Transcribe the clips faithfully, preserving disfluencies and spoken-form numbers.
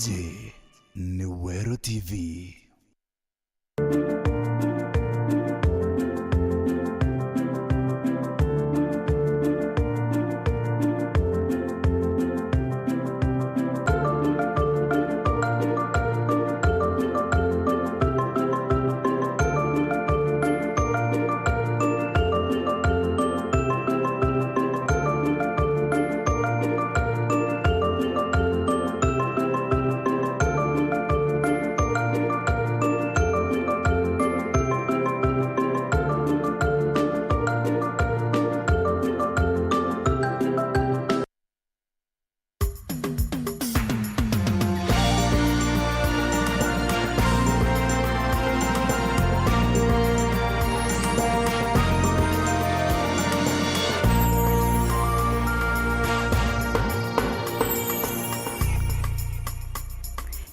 Giti ni Weru T V.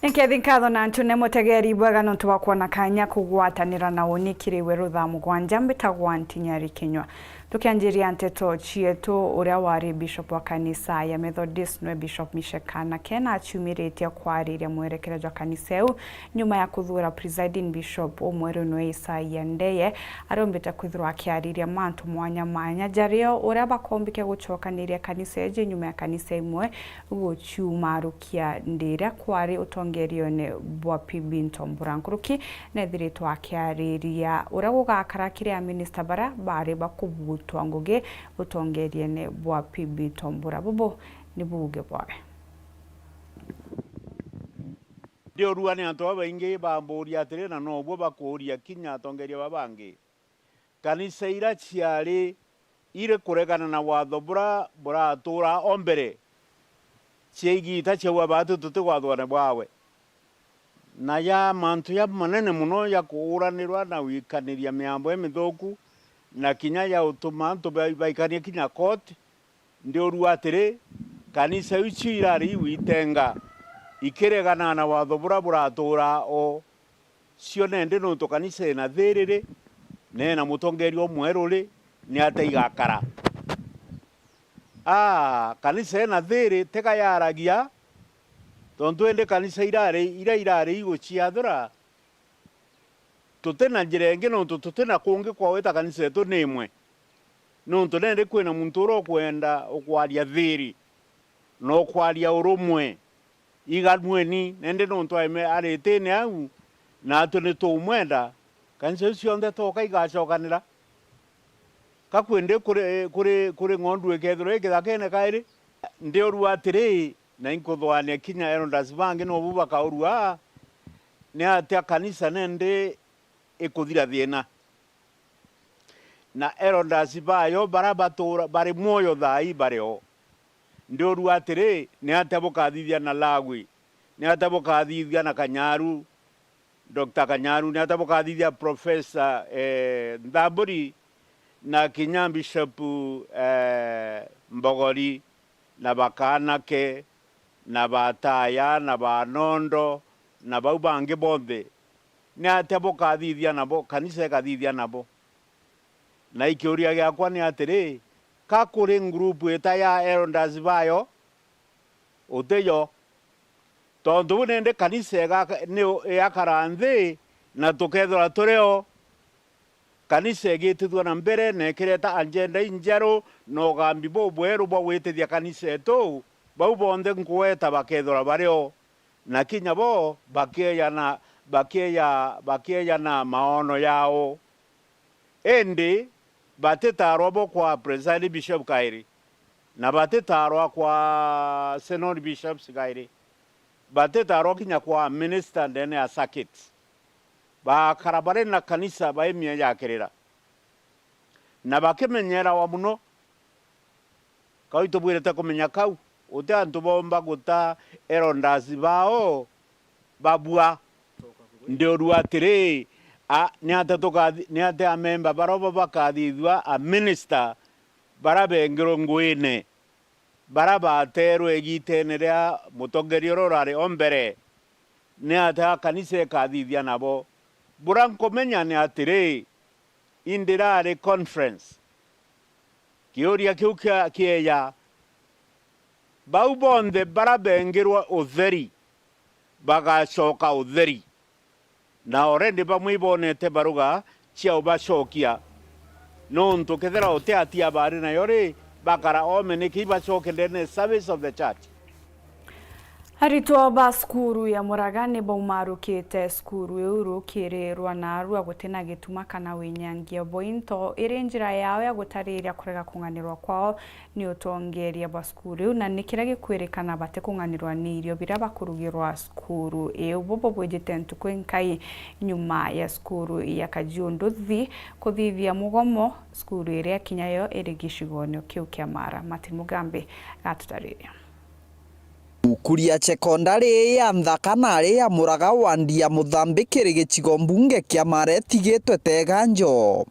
Nkethi nkatho na ntune mutegeri bwega nontu bwa kwona kanya kugwatanira na uni kiri we ruthaa mugwanja. Mbitagwa Ntinyari Kinyua. Tukianjiria nteto cietu, uria wari bishop wa kanisa ya Methodist nwe Bishop Mishekanake na aciumiritie kwariria mwerekera jwa kanisa iu nyuma ya kuthuura presiding bishop umweru nwe Isaia Ndeye. Arombite kwithirwa akiariria mantu mwanya mwanya jario uria bakombike gucokaniria kanisa iji nyuma ya kanisa imwe guciumarukia ndiria kwari utongerione bwa P B Ntombura. Nkuruki nethiritwe akiariria uria gugakara kiri aminista baria bari bakubutwa ngugi utongeriene bwa P B Ntombura. Bubu ni buuge bwawe. Ndiurua ni antu babaingi bamburia atiri, na nobuo bakuuria kinya atongeria babangi. Kanisa iria ciari iri kuregana na watho buria buratuura o mbere cia igiita ciauga, baatu tutigwathwa ni bwawe. Na ja mantu jamanene mono ja kuuranirwa na gwikaniria miambo imithuku, na kinya ja utuma antu ba-, baikania kinya koti. Ndiurua atiri, kanisa iu cio irari igwitenga, ikiregana na watho buria buratuura o cio nende nontu kanisa ina thiiri ri, na ina mutongeria umweru ri, ni atia igakara? Aa, kanisa ina thiiri tiga yaragia, tontu indi kanisa irari, iria irari iguciathura, tuti na njira ingi nontu tuti na kungi kwa gwita kanisa yetu ni imwe. Nontu nende kwina muntu uria ukwenda ukwaria thiiri na ukwaria urumwe. Iganueni, nende nontu aime aritine au, naatu ni tuumwenda, kanisa iu cionthe toka igacokanira. Ka kwindi kuri, kuri, kuri ng'ondu ikethirwa i kithakene kairi? Ndiurua atiri, na inkuthwania kinya elders bangi nobu bakaurua, ni atia kanisa nende ikuthira thiina? Na elders bayo baria batuura bari mwoyo thaa ii bari o. Ndiurua atiri, ni atia bukathithia na Lawi? Ni atia bukathithia na Kanyaru, Doctor Kanyaru? Ni atia bukathithia Professor, eh, Nthamburi, na kinya Bishop, eh, Mbogori, na Bakaanake, na Bataya, na Banondo, na bau bangi bonthe? Ni atia bukathithia nabo, kanisa ikathithia nabo? Na ikiuria giakwa ni atiri, ka kuri ngurupu ita ya elders bayo? Utiyo. Tontu buu nindi kanisa igaka-, ni u-, igakara nthi na tukethirwa turi o. Kanisa igitithua na mbere na ikireta agenda injeru na ugambi bubweru bwa gwitithia kanisa yetu, bau bonthe nkugweta bakethirwa bari o. Na kinya bo bakieja na, bakieja, bakieja na maono yao. Indi batitarwa bo kwa presiding bishop kairi, na batitarwa kwa synod bishops kairi, batitarwa kinya kwa minister ndene ya circuit. Baakara bari na kanisa baimia jakirira, na bakimenyerawa mono. Kau itubwirite kumenya kau, uti antu boomba guta elders bao babua. Ndiurua atiri, a, ni atia tukathi-, ni atia amemba barobo bakathithua a minister bara bengirwe nguine, bara baterwe igitene ria mutongeria uria urari o mbere? Ni atia kanisa ikathithia nabo? Buria nkumenya ni atiri, indirari conference, kiuria kiu kia-, kieja, bau bonthe bara bengirwe utheri, Bagacoka utheri. Na already bamwe ibonete baruga cia ubacokia. Nontu kethira uti atia bari nayo ri, bakara ome niki ibacoke ndene service of the church. Aritwa ba cukuru ya Muraga ni baumarukite cukuru iu rukiri rwa narua guti na gituma kana winyangia bo into iri njira yao ya gutariria kurega kung'anirwa kwao ni utongeria bwa cukuru iu, na ni kiria gikwirikana batikung'anirwa ni irio biria bakurugirwa cukuru iu. Bubu bwijite ntuku inkai nyuma ya cukuru ya Kajiunduthi kuthithia mugomo, cukuru iria kinya yo iri gicigone kiu kia Mara. Martin Mugambi gatutariria. Cukuru ya sekondari ya Nthaka na ari ya Muraga wandi ya Muthambi kiri gicigo mbunge kia Mara itigitwe teganjo.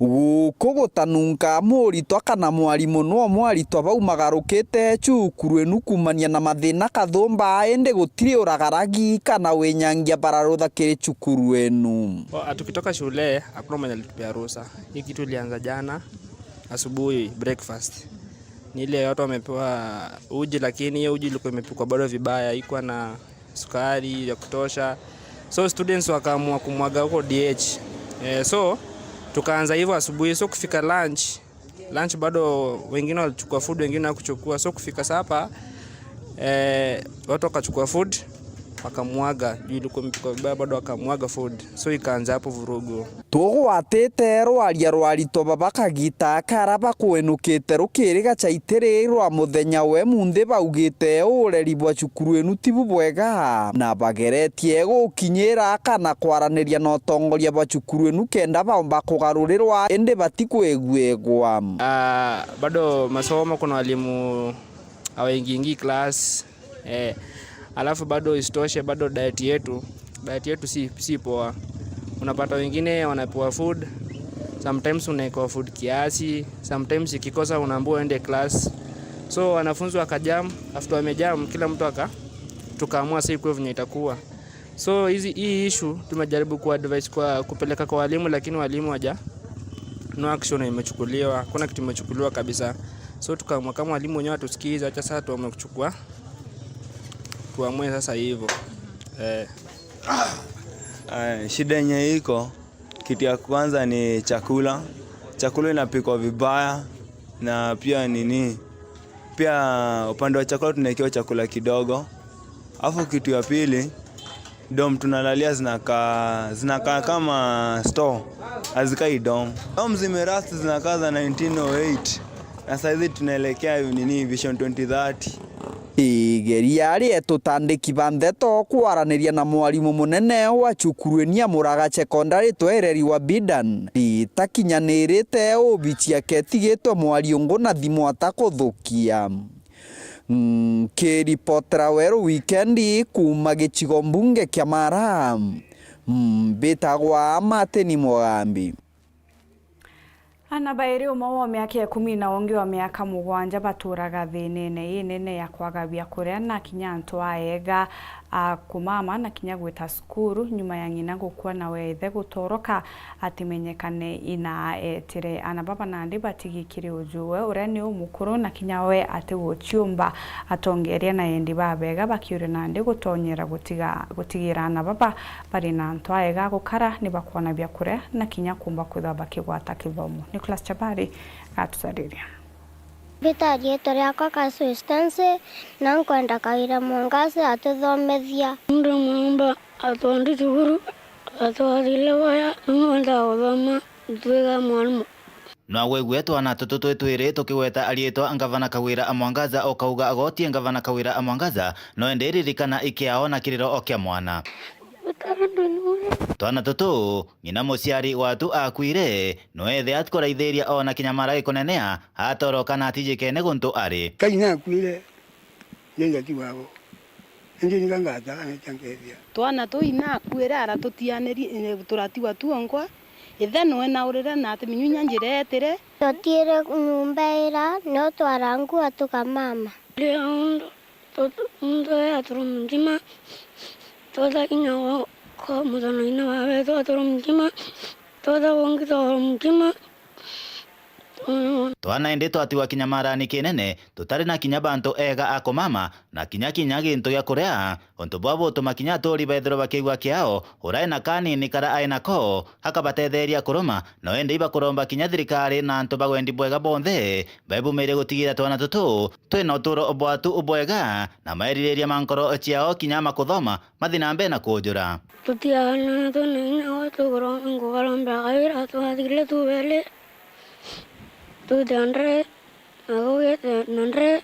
Guku gutanunka muritwa kana mwarimu no mwaritwa bau magarukite cukuru inu kumania na mathina kathumba, indi gutiri uragaragi kana winyangia bararutha kiri cukuru inu. O, a, tukitoka shule, hakuna mwenye alitupea ruhusa. Hii kitu ilianza jana asubuhi, breakfast. Ni ile watu wamepewa uji, lakini hiyo uji ilikuwa imepikwa bado vibaya, haikuwa na sukari ya kutosha. So students wakaamua kumwaga huko D H. Eh, so tukaanza hivyo asubuhi. So kufika lunch, lunch bado wengine walichukua food, wengine hawakuchukua. So kufika sapa, eh, watu wakachukua food, wakamwaga. Juu ilikuwa imepikwa vibaya, bado wakamwaga food. So ikaanza hapo vurugu. Tugwatite rwaria rwa aritwa baba kagita aka aria bakwinukite rukiri gacaitiri rwa muthenya we munthi, baugite ureri bwa cukuru inu ti bubwega, na bageretie gukinyira kana kwaraniria na utongoria bwa cukuru inu kenda baomba kugarurirwa, indi batikwiguigwa. Ah, bado masomo, kuna walimu hawaingiingi class. Eh, alafu bado isitoshe, bado diet yetu, diet yetu si, si poa. Unapata wengine wanapewa food, sometimes unaekewa food kiasi, sometimes ikikosa unaambiwa uende class. So wanafunzi wakajam, after wamejam, kila mtu aka-, tukaamua sasa ikuwe venye itakuwa. So hizi, hii issue tumejaribu kuadvise kwa kupeleka kwa walimu, lakini walimu waja, no action imechukuliwa, hakuna kitu imechukuliwa kabisa. So tukaamua kama walimu wenyewe watusikiza, acha sasa tuamue kuchukua, tuamue sasa hivyo. Eh. Aya, shida yenye iko, kitu ya kwanza ni chakula. Chakula inapikwa vibaya na pia nini, pia upande wa chakula tunaekewa chakula kidogo. Alafu kitu ya pili, dom tunalalia zinakaa, zinakaa kama store, hazikai dom. Dom zimerust, zinakaa za nineteen oh eight. Na saizi tunaelekea nini, Vision twenty thirty. Igeria rietutandiki ba ndeto kwaraniria na mwarimu munene wa cukuru enia Muraga Secondary twereri wa Bidan ritakinyanirite, obici yake itigitwe Mwariungu na thimu atakuthukia. Nkiripotera Weru Wikendi kuuma gicigo mbunge kia Mara, mbitagwa Martin Mugambi. Ana bairi, umwe wa miaka ikumi na ungi wa miaka mugwanja, baturaga thiinene inene ya kwaga biakuria na kinya antu aega a kumama na kinya gwita cukuru, nyuma ya ng'ina gukua nawe ithe gutoroka atimenyekane ina etire. Ana baba nandi batigi kiri ujuwe uria ni umukuru na kinya we atiguciumba. Atongeria na endi babega bakiuria nandi gutonyera gutiga, gutigira ana baba bari na antu aega a gukara ni bakwona biakuria na kinya kumba kwithwa bakigwata kithomo. Nicholas Chabari gatutariria. Mbita riitwa riakwa Kasu Stancy, na nkwenda Kawira Mwangaza atuthomethia. Ndio mumba atondi cukuru, atwathire waya, ningwenda guthoma ntuika mwarimu. No agwegwe twana tutu twi twiri tukigweta ariitwa Ngavana Kawira a Mwangaza, ukauga agotie Ngavana Kawira a Mwangaza, no indi ririkana ikiao na kiriro o kia mwana. Twana tutu, ng'ina muciari watu akuire, no ethe atikuraithiria ona kinya mara gikunenea, atoroka na atijikene guntu ari. Kai nakuire, Nenda ti wabo. Indi nika ngataga na ita nkethia. Twana tuu inakuire, aratutianirie, turatigwa twonkwa. Ithe noe naurire na atiminyunya njira etire. Twatiire nyumba ira, no twarangua tukamama. Ria undu, undu ya turu muthima, twata kinya ko muthanoine wawe, twa turu muthima, twata wongi twa turu muthima. Twana indi twatigwa kinya marani kinene, tutari na kinya bantu ega a kumama, na kinya kinya gintu gia kuria. Untu bwa butuma kinya aturi bethirwa bakiigua kiao, urai na kanini kara ai nako, akabatetheria kuruma, no indi ibakuromba kinya thirikari na antu ba wendi bwega bonthe, baibumirie gutigira twana tutu twina uturo bwatu ubwega, na maiririria ma nkoro ciao kinya makuthoma, mathi na mbere na kujura. Tutiaga na tuna inya wa tuguro ngugarombera kawira twathire tubere. Tute andre, na gugite na andre,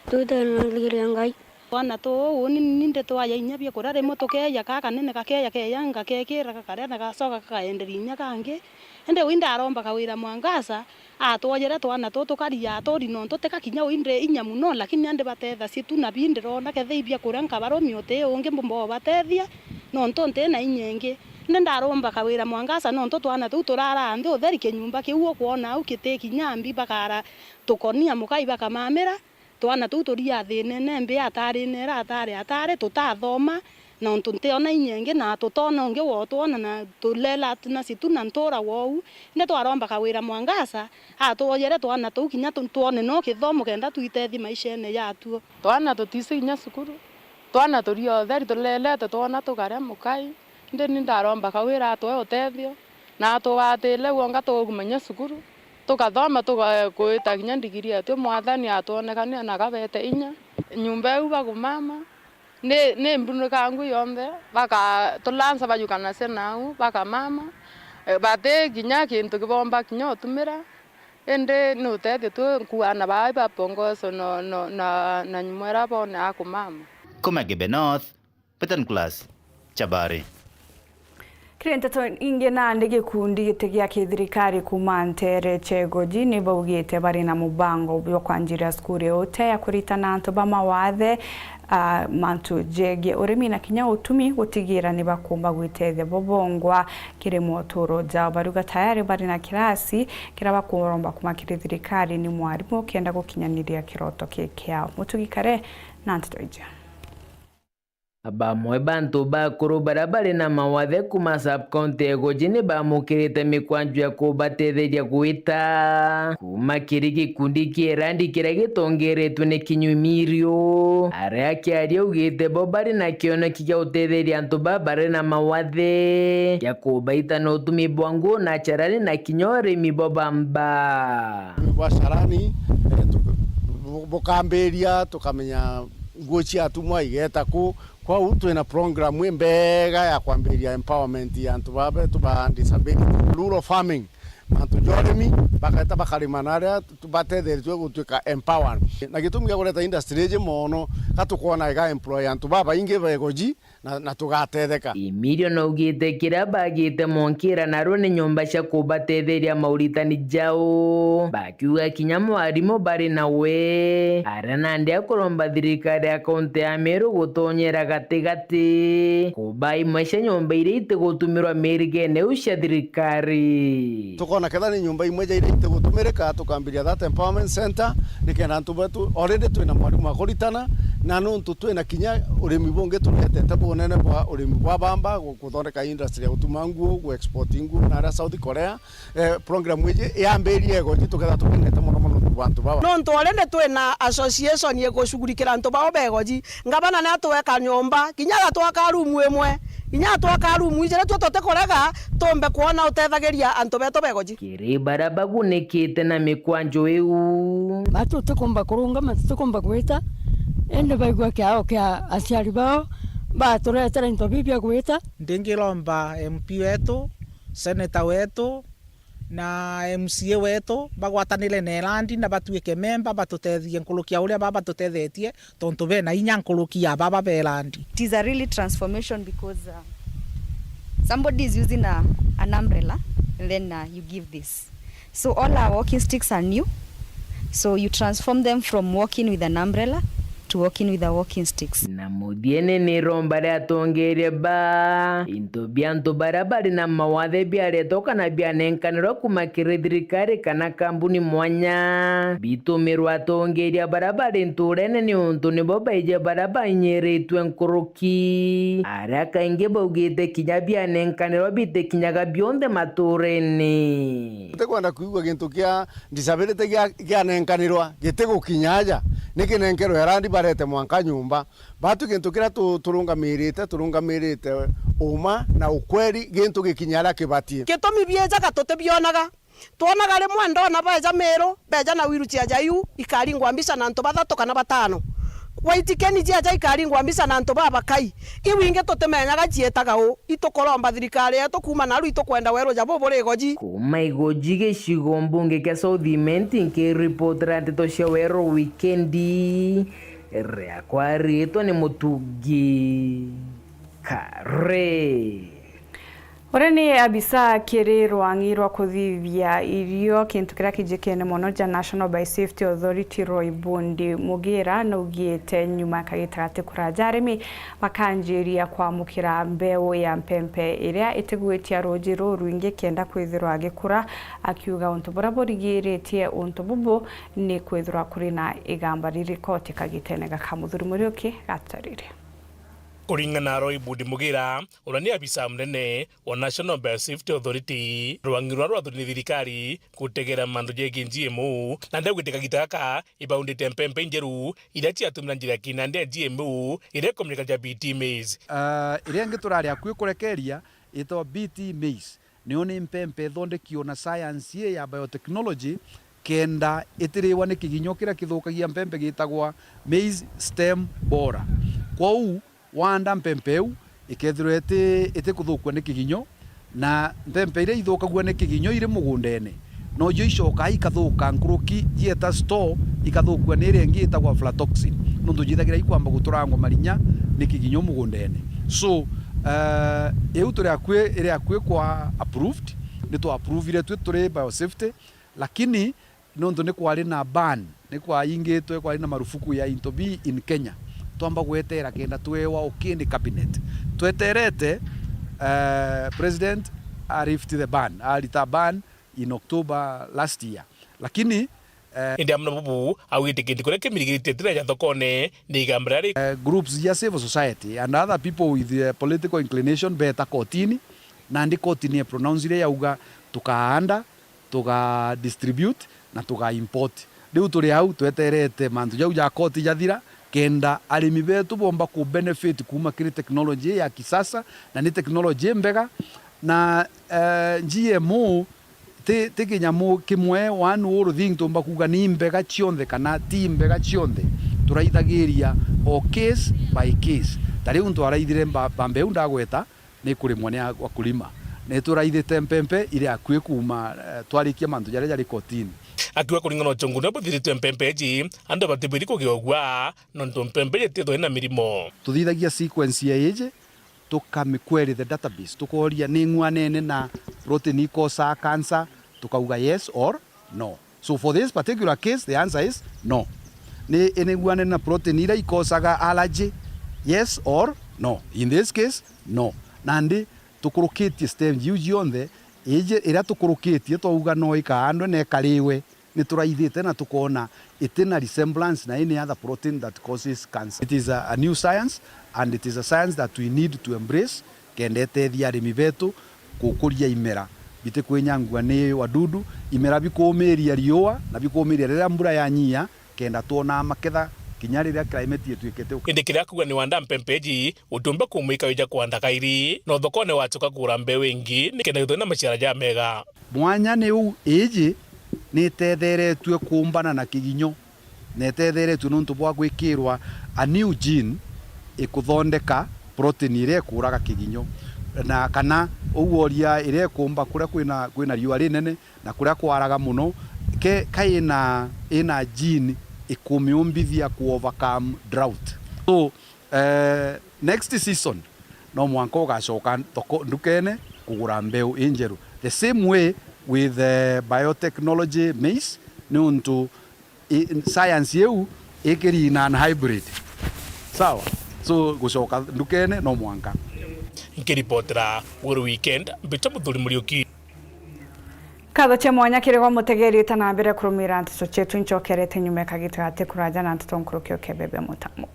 tute na thigiria Ngai. Twana tuu, uni ni ndi twaja inya bia kuria, rimwe tukeeja kaa kanene gakeeja keeja, ngakekira gakaria na gacoka gakaenderia inya kangi. Indi uu indaromba kawira Mwangaza, atwojere twana tuu tukaria aturi, nontu tika kinya uu indi inya mono, lakini andi batethacia tu, na bi ndirona kethira ibia kuria nkabarumia uti ungi mbumba ubatethia, nontu nti na inya ingi. Indi ndaromba kawira Mwangaza, nontu twana tuu turara nthi utheri kinyumba kiu ukwona au kiti kinya mbi, bakara tukonia mukai bakamamira. Twana tuu turia thinene mbi, atari nera, atari, atari, tutathoma, nontu ntiona inya ingi, na tutona ungi wotwona, na tulela naci tu na ntura wou. Indi twaromba kawira Mwangaza, atwojere twana tuu kinya tu-, twone no kithomo kenda twitethie maishene jatuo. Twana tutisi kinya cukuru, twana turia utheri tulelete twona tukaria mukai. Indi ni ndaromba kawira atwe utethio, na atugatire wonga tuguma kinya cukuru, tukathoma, tugakwita kinya ndigiri yetu. Mwathani atwonekania na agabete inya. Nyumba iu bagumama, ni, ni mbunikaga ngu yonthe, baka-, tulansa bajukanacia nau, bakamama, eh, bati kinya kintu kibomba kinya utumira, indi ni utethio tu nkuana baa ibapongoso no, no, na, na nyumwa iria bone akumama. Kuma Kibe North, Peter Nicholas, Chabari. Kiri nteto ingi, nandi gikundi giti gia kithirikari kuuma nteere cia Igoji ni baugite bari na mubango bwa kwanjiria cukuru iute ya kuritana antu ba mawathe, a, mantu jegie urimi na kinya utumi, gutigira ni bakumba gwitethia bo bongwa kiri moturo jao. Bariuga tayari bari na kirasi kiria bakuromba kuuma kiri thirikari ni mwarimu kenda gukinyaniria kiroto kii kiao. Mutugi Kare na nteto iji. Bamwe ba antu bakuru baria bari na mawathe kuuma sub-county ya Igoji ni bamukirite mikwanju ya kubatetheria gwita kuuma kiri gikundi kia Erandi kiria gitongeretwe ni Kinyua Imirio. Aria akiaria augite bo bari na kioneki gia gutetheria antu baa bari na mawathe, gia kubaita na utumi bwa nguo na carani na kinya urimi bwa bamba. Urimi bwa carani, eh, tu-, bu-, bukambiria, tukamenya nguo cia atumwa igeta ku. Kwou twina program imbega ya kwambiria empowerment ya antu baa betu ba disability. Rural farming, mantu ja urimi, bageta bakarima na aria tu-, batetheretue gutuika empowered. Na gitumi gia kureta industry iji mono, ka tukwona iga employ antu babaingi ba Igoji na, na tugatetheka. Emilio naugite kiria bagite monkira nario ni nyomba cia kubatetheria mauritani jao. Bakiuga kinya mwarimu bari nawe, aria nandi akuromba thirikari ya kaunti ya Meru gutonyera gatigati, kuba imwe cia nyomba iria itigutumirwa mirigene iu cia thirikari. Tukona ketha ni nyomba imwe ja iria itigutumirika, tukambiria that empowerment center, nikenda antu betu, already twina mwarimu wa kuritana, na nontu twina kinya urimi bungi turetete bunene bwa urimi bwa bamba, gu-, guthondeka industry ya gutuma nguo, gu export nguo na aria South Korea. Eh, program iji yambirie Igoji tuketha tukenete mono mono nontu bwa antu baba. Nontu already twina association igucugurikira antu bao ba Igoji. Ngavana ni atweka nyomba, kinya agatwaka rumu imwe, kinya atwaka rumu iji, ritwe tutikurega tumbe kwona utethagiria antu betu ba Igoji. Kiri baria bagunikite na mikwanju iu. Batu tutikumba kurungama, tutikumba gwita, indi baigua kiao kia aciari bao, baturetera into biu bia gwita. Ndingiromba M P wetu, senator wetu, na M C A wetu bagwatanire na Erandi na batuike memba, batutethie nkuruki ya uria baba batutethetie, tontu bena inya nkuruki ya baba ba Erandi. It is a really transformation because, uh, somebody is using a, an umbrella and then, uh, you give this. So all our walking sticks are new. So you transform them from walking with an umbrella to walking with the walking sticks. Na muthiene ni iromba ria atongeria ba into bia antu baria bari na mawathe biaretwa kana bianenkanirwa kuma kiri thirikari kana kambuni mwanya bitumirwa atongeria baria bari nturene, niuntu nibo baiji baria bainyiritue nkuruki, aria kaingi baugite kinya bianenkanirwa bitikinyaga bionthe maturene. Tutikwenda kwigua gintu kia disability gia-, gianenkanirwa gitigukinya aja, ni kinenkerwe arandi barete mwanka nyumba. Batu gintu kiria tu-, turungamirite, turungamirite uma na ukweri, gintu gikinya aria kibatie. Gitumi biejaga tutibionaga. Twonaga rimwe ndona beja Miru, beja na wheelchair jaiu, ikaringwa mbica na antu bathatu kana batano. White cane ciaja ikaringwa mbica na antu babakai. Iu ingi tutimenyaga cietaga u. Itukuromba thirikari yetu kuuma naru, itukwenda weru ja buburi igoji. Kuuma igoji gicigo mbunge kia South Imenti, nkiripotera nteto cia weru wikendi, riakwa riitwa ni Mutungi Kare. Uria ni abisa kiri rwang'i rwa kuthithia irio, kintu kiria kijikene mono ja National Biosafety Authority, Roy Bundi Mugira, naugite nyuma ya kagita gati kuraja arimi bakanjiria kwamukira mbeu ya mpempe iria itigwitia ruuji ruu rwingi kenda kwithirwa agikura, akiuga untu buria burigiritie untu bubu ni kwithirwa kuri na igamba riri koti kagitene gaka. Muthuri Muriuki gatarire. Kuringana na Roy Bundi Mugira, uria ni abisa munene wa National Biosafety Authority, rwang'i ruria rwathuri ni thirikari gutegera mantu jegii G M O, na ndegwite kagita gaka ibaundite mpempe injeru iria ciatumira njira kinandi ya G M O iria ikomenyeka ja B T maize. Ah, iria ingi turari akui kurekeria itagwa B T maize. Niyo ni mpempe ithondekio na science ii ya biotechnology, kenda itiriwa ni kiginyo kiria kithukagia mpempe gitagwa maize stem borer. Kwou, waanda mpempe iu, ikethirwa iti-, itikuthukua ni kiginyo, na mpempe iria ithukagua ni kiginyo iri mugundene, nojo icokaa ikathuka nkuruki, jieta store, ikathukua ni iria ingi itagwa aflatoxin, nontu jithagira ikwamba guturangwa marinya ni kiginyo mugundene. So, eh, iu turi akui, iri akui kwa approved, ni twa approvire twi turi biosafety, lakini nontu ni kwari na ban, ni kwaingitwe, kwari na marufuku ya into bii in Kenya, twamba gwetera kenda twewa okay ni cabinet. Tweterete, eh, president a lift the ban, arita ban in October last year. Lakini, eh, indi amwe na bubu, augite kintu kiria kimirigiritie tira ja thokone ni igamba riria ri- eh, groups ja civil society and other people with, eh, political inclination beta kotini, nandi kotini e pronounce iria yauga tukaanda, tuga distribute na tuga import. Riu turi au tweterete mantu jau ja koti jathira, kenda arimi betu bomba ku benefit kuuma kiri technology ya kisasa, na ni technology imbega, na, eh, G M O ti, ti kinyamu kimwe, one whole thing, tumba kuuga ni imbega cionthe kana ti imbega cionthe. Turaithagiria o case by case. Ta riu ntwaraithire mba-, mbamba iu ndagweta, ni kurimwa ni a-, wakulima. Ni turaithite mpempe iri akui kuuma, eh, twarikia mantu jaria jari kotini. Akiuga kuringana na uchunguzi uria buthiritwe mpempe iji, antu batibwiri kugia ugwa, nontu mpempe iji itithagwa ina mirimo. Tuthithagia sequence ya iji, tukamiquery the database, tukoria ni ng'uanene na protein ikosaa cancer, tukauga yes or no. So for this particular case, the answer is no. Ni, ni ng'uanene na protein iria ikosaga allergy, yes or no? In this case, no. Nandi tukurukitie stage iu cionthe, iji iria tukurukitie twauga no ikaandwe na ikariwe, ni turaithite na tukoona itina resemblance na any other protein that causes cancer. It is a, a new science, and it is a science that we need to embrace, kenda itethia arimi betu gukuria imera bitikwinyangua ni wadudu, imera bikuumiria riua na bikuumiria riria mbura yanyia, kenda twonaa maketha kinya riria climate ituikite uka. Indi kiria akuuga ni wanda mpempe iji, utiumba kumwika wija kwanda kairi, no thokone wacoka kugura mbeu ingi, ni kenda gitwe na maciara jamega. Mwanya ni uu, iji ni itetheretue kuumbana na kiginyo, na itetheretue niuntu bwa gwikirwa a new gene ikuthondeka protein iria ikuuraga kiginyo, na kana uu woria iria ikuumba kuria kwina, kwina riua rinene na kuria kwaraga mono, ke, ka ina, ina gene ikumiumbithia ku overcome drought. So, eh, next season, no mwanka ugacoka thoko, ndukene kugura mbeu injeru. The same way with, eh, biotechnology maize, niuntu i, science iu ikirina na hybrid. Sawa? So, gucoka ndukene no mwanka. Nkiripotera Weru Weekend, mbita Muthuri Muriuki. Nkatho cia mwanya kiri gwa mutegeri, ita na mbere kurumira nteto cietu, incokerete nyuma ya kagita gati kuraja na nteto nkuruki ukebebe mutamu.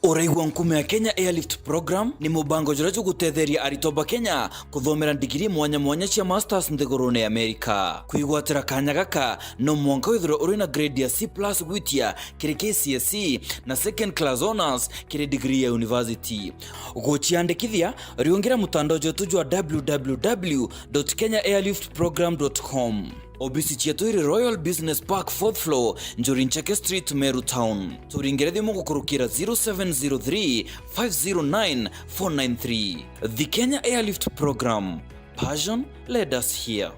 Uraigua nkuma ya Kenya Airlift Program ni mubango juria jugutetheria aritwa ba Kenya kuthomera ndigiri mwanya mwanya cia masters nthigurune ya America. Kwigwatira kanya gaka, no mwanka withirwe uri na grade ya C plus gwitia kiri K C S E na second class honours kiri degree ya university. Guciandikithia, riungira mutandao jwetu jwa w w w dot kenya airlift program dot com. Obisi cietu iri Royal Business Park, fourth floor, Njuri Ncheke Street, Meru Town. Turingire thimu gukurukira zero seven zero three, five zero nine, four nine three. The Kenya Airlift Program. Passion led us here.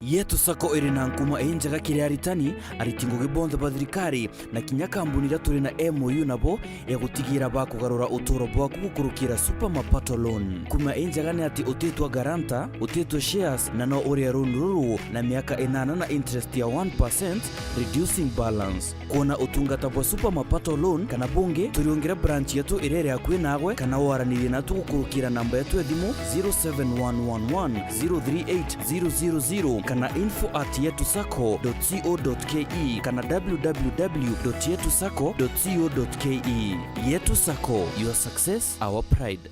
Yetu Sacco iri na nkuma injega kiri aritani, ariti ngugi bonthe ba thirikari, na kinya kambuni iria turi na M O U nabo ya gutigira bakugarura uturo bwaku gukurukira Super Mapato Loan. Nkuma injega ni ati utitwa guarantor, utitwa shares, na no urie loan ruru na miaka inana na interest ya one percent, reducing balance. Kwona utungata bwa Super Mapato Loan kana bungi, turiungire branch yetu iria iri akui nagwe, kana waranirie natu gukurukira namba yetu ya thimu zero seven one one one zero three eight zero zero zero kana info at yetu sacco dot co dot ke kana w w w dot yetu sacco dot co dot ke. Yetu Sacco, your success, our pride.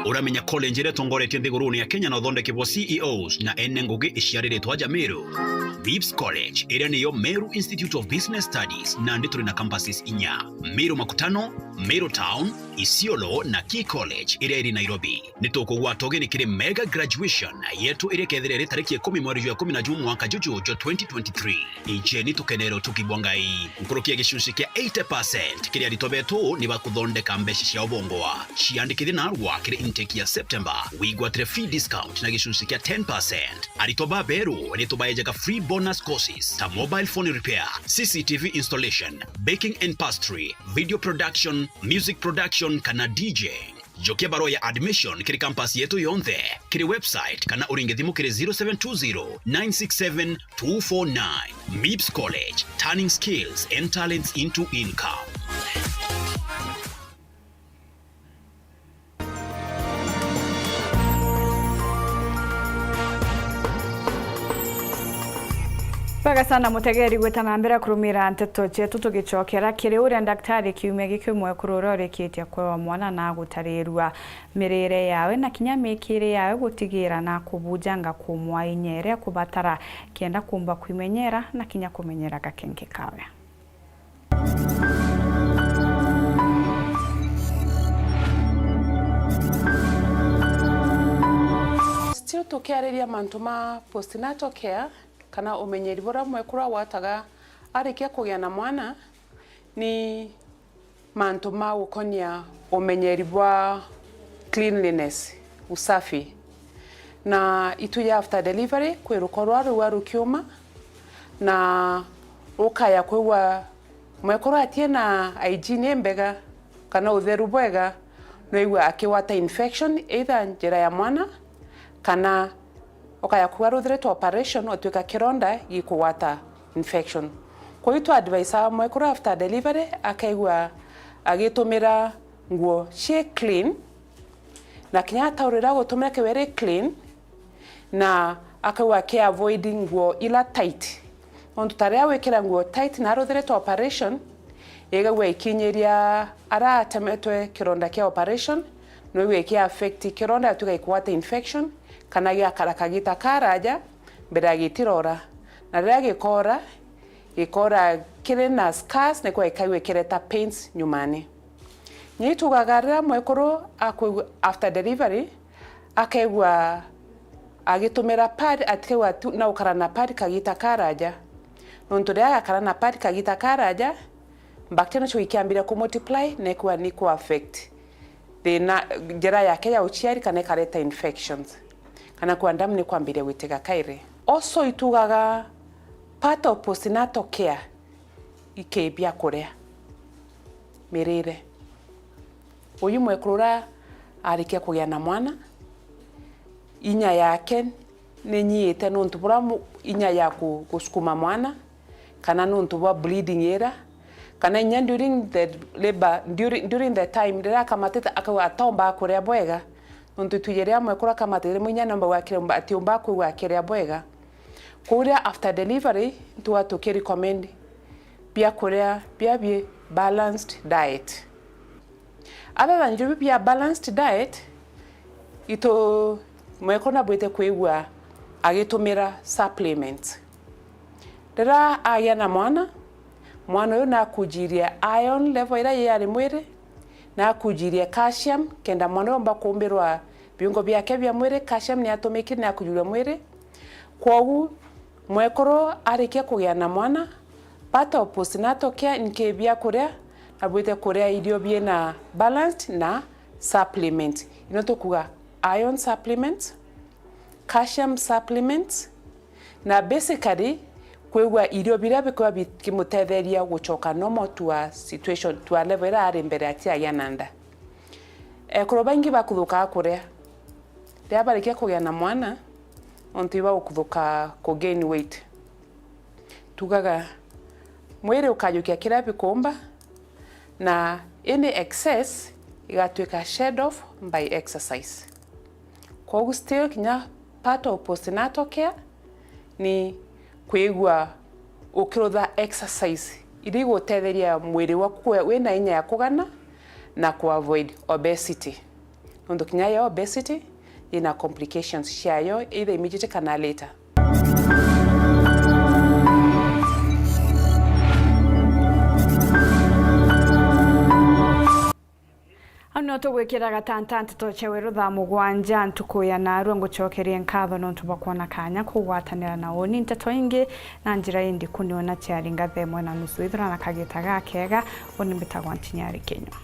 Uramenya college iria itongoretie nthigurune ya Kenya na uthondeki bwa C E Os na ene ngugi iciariritwe aja Meru? Vips College, iria niyo Meru Institute of Business Studies, nandi turi na campuses inya: Meru Makutano, Meru Town, Isiolo na Key College, iria iri Nairobi. Ni tukugwata ugeni kiri mega graduation yetu iria ikethira iri tariki ikumi mweri jwa ikumi na jumwa mwaka juju jwa twenty twenty-three. Ijeni tukenere utuki bwa Ngai. Nkuruki ya gicunci kia eighty percent kiri aritwa betu ni bakuthondeka mbeca cia ubongwa. Ciandikithie narua kiri intake ya September, wigwatire fee discount na gicunci kia ten percent. Aritwa baberu ni tubaejaga free bonus courses ta mobile phone repair, C C T V installation, baking and pastry, video production, music production kana DJing. Jokia barua ya admission kiri campus yetu yonthe, kiri website kana uringe thimu kiri zero seven two zero nine six seven two four nine. Mips College, turning skills and talents into income. Bwega sana mutegeri gwita na mbere kurumira nteto cietu, tugicokera kiri uria ndaktari kiumia giki mwekuru uria urikitie kwewa mwana na gutarirua mirire yawe na kinya mikiri yawe gutigira na kubujanga kumwa inya iria kubatara kenda kumba kwimenyera na kinya kumenyera gakenge kawe. Still tukiariria mantu ma postnatal care, kana umenyeri buria mwekuru agwataga arikia kugia na mwana, ni mantu ma gukonia umenyeri bwa cleanliness, usafi. Na itu ya after delivery, kwi rukorwa rua rukiuma, na ukaya kwigua mwekuru atie na hygiene imbega kana utheru bwega, no igua akiwata infection either njira ya mwana, kana ukaya kuga ruthiritwe operation, otwika kironda gikugwata infection. Kwou twa advise mwekuru after delivery akaigua agitumira nguo ci clean, na kinya ataurira gutumira kiu iri clean, na akaigua aki avoid nguo ila tight. Nontu ta riria wikira nguo tight na aruthiritwe operation, igagua ikinyiria ara atemetwe kironda kia operation, no igua iki affect kironda, yatuika ikugwata infection, kana giakara kagita karaja mbere ya gitirora. Na riria gikora, gikora kiri na scars, nikwa ikaigua ikireta pains nyumani. Ni tugaga riria mwekuru akwigua after delivery, akaigua agitumira pad, atikaigua tu na ukara na pad kagita karaja. Nontu riria agakara na pad kagita karaja, bacteria nacio ikiambiria ku multiply, na ikwa ni ku affect thina, njira yake ya uciari, kana ikareta infections, kana kwa damu ni kwambiria gwitiga kairi. Also itugaga part of postnatal care iki biakuria, mirire. Uyu mwekuru uria arikia kugia na mwana, inya yake ni nyiite nontu bura mu-, inya ya ku-, gusukuma mwana, kana nontu bwa bleeding ira, kana inya during the labor, during, during the time riria akamatite akauga atomba kuria bwega, nontu itwiji riria mwekuru akamatite rimwe inya nomba gwakire atiumba kwigua akiria bwega. Kwou riria after delivery, ntuga tuki recommend biakuria bia bi balanced diet. Other than irio biu bia balanced diet, itu mwekuru nabwite kwigua agitumira supplement. Riria agia na mwana, mwana uyu nakujirie iron level iria yari mwiri, nakujirie calcium, kenda mwana uyu omba kuumbirwa biungo biake bia mwiri, calcium ni atumikire, ni akujurua mwiri. Kwogu, mwekuru arikia kugia na mwana, part of postnatal care nki biakuria, nabwite kuria irio biina balanced na supplement. Ino tukuga iron supplement, calcium supplement, na basically kwigua irio biria bikorwa bikimutetheria gucoka normal to a situation, to a level iria ari mbere atiagia na nda. Ekuru baingi bakuthukaa kuria riria barikia kugia na mwana, nontu ibagukuthuka ku gain weight. Tugaga mwiri ukajukia kiria bikumba, na any excess igatuika shed off by exercise. Kwogu still kinya part of postnatal care ni kwigua ukirutha exercise iria igutetheria mwiri waku we-, wina inya ya kugana na ku avoid obesity. Nontu kinya yo obesity ina complications ciayo, either immediate kana later. Au nio tugwikira gatanta nteto cia weru thaa mugwanja ntuku ya narua. Ngucokerie nkatho nontu bwa kwona kanya kugwatanira na uni nteto ingi na njira indiku. Niona ciari ngatha imwe na nusu. Ithira na kagita gakega, uni mbitagwa Ntinyari Kinyua.